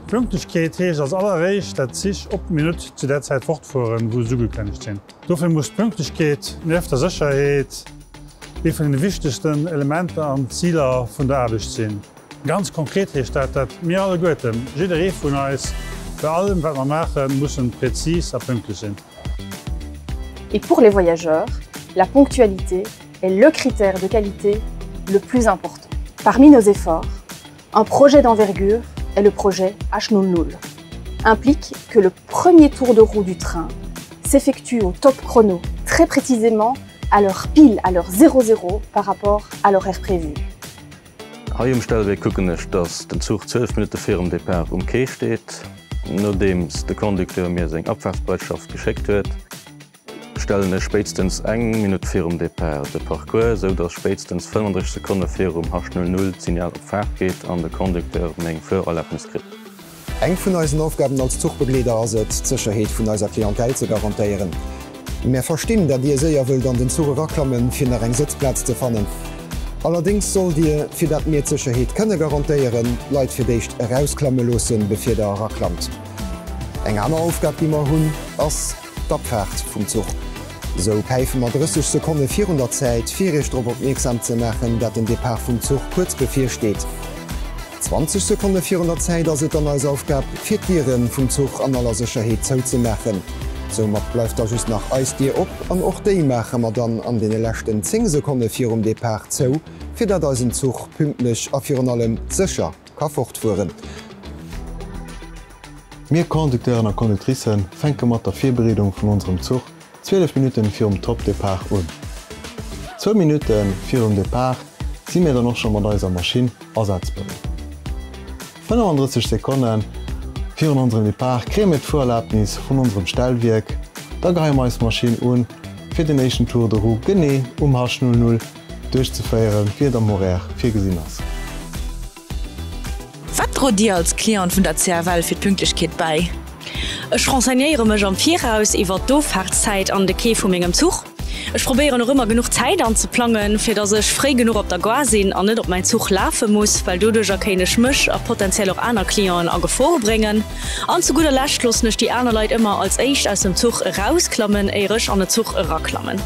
Pünktlechkeet heescht als alleréischt, dat d'Zich op d'Minutt zu där Zäit fortfueren, wou se ugekënnegt sinn. Dofir muss d'Pünktlechkeet nieft der Sécherheet ee vun den wichtegsten Elementer an Ziler vun der Aarbecht sinn. Ganz konkret heescht dat, dat mir alleguerten, jidderee vun eis, bei allem wat mer maachen, mussen präzis a pünktlech sinn. Et pour les voyageurs, la ponctualité est le critère de qualité le plus important. Parmi nos efforts, un projet d'envergure est le projet H00 implique que le premier tour de roue du train s'effectue au top chrono, très précisément à l'heure pile, à l'heure 00 par rapport à l'horaire prévu. Hei um Stellwierk kucken ech, dass den Zuch 12 Minutte virum Depart um Quai steet. Nodeems de Conducteur mir seng Abfahrtsbereitschaft geschéckt huet, stellen ech spéitstens eng Minutt virum Depart de Parcours, sou dass spéitstens 35 Sekonne virum H00 d'Signal op Faart geet an de Conducteur meng Fuererlaabnis kritt. Eng vun eisen Aufgaben als Zuchbegleeder ass et, d'Sécherheet vun eiser Clientèle ze garantéieren. Mär verstinn, dat Dir séier wëllt an den Zuch eraklammen, fir nach eng Sëtzplaz ze fannen. Allerdéngs sollt Dir, fir dat mir d'Sécherheet kënne garantéieren, d'Leit fir d'éischt erausklamme loossen, bevir Der eraklammt. Eng aner Aufgab, déi mer hunn, ass d'Abfaart vum Zuch. Esou päife mer 30 Sekonne virun der Zäit, fir Iech drop opmierksam ze maachen, dat den Depart vum Zuch kuerz bevirsteet. 20 Sekonne virun der Zäit ass et dann eis Aufgab, fir d'Diere vum Zuch an aller Sécherheet zouzemaachen. Soumat bleift da just nach eis Dier op an och déi maache mer dann an deene leschten 10 Sekonne virum Depart zou, fir dat eisen Zuch pünktlech a virun allem sécher ka fortfueren. Mir Conducteuren a Conductricen fänke mat der Virbereedung vun onserem Zuch 12 Minutten virum Top Depart un. Zwou Minutte virum Depart si mir dann och scho mat eiser Maschinn asazbereet. 35 Sekonne virun onserem Depart kréie mir d'Fuererlaabnis vun onserem Stellwierk. Da geheie mer eis Maschinn un, fir den éischten Tour de roue genee um H00 duerchzeféieren, wéi et am Horaire virgesinn ass. Wat drot Dir als Client vun der CFL fir d'Pünktlechkeet bäi? Ech renseignéiere mech am Viraus iwwer d'Offaartszäit an de Quai vu mengem Zuch. Ech probéieren och ëmmer genuch Zäit anzeplangen, fir dass ech fréi genuch op der Gare sinn an net op mäin Zuch lafe muss, well doduercher kéint ech mech a potenziell och aner Clienten a Gefor bréngen. An zu gudder Lescht loossen ech déi aner Leit ëmmer als éischt aus dem Zuch erausklammen, éier ech an e Zuch eraklammen.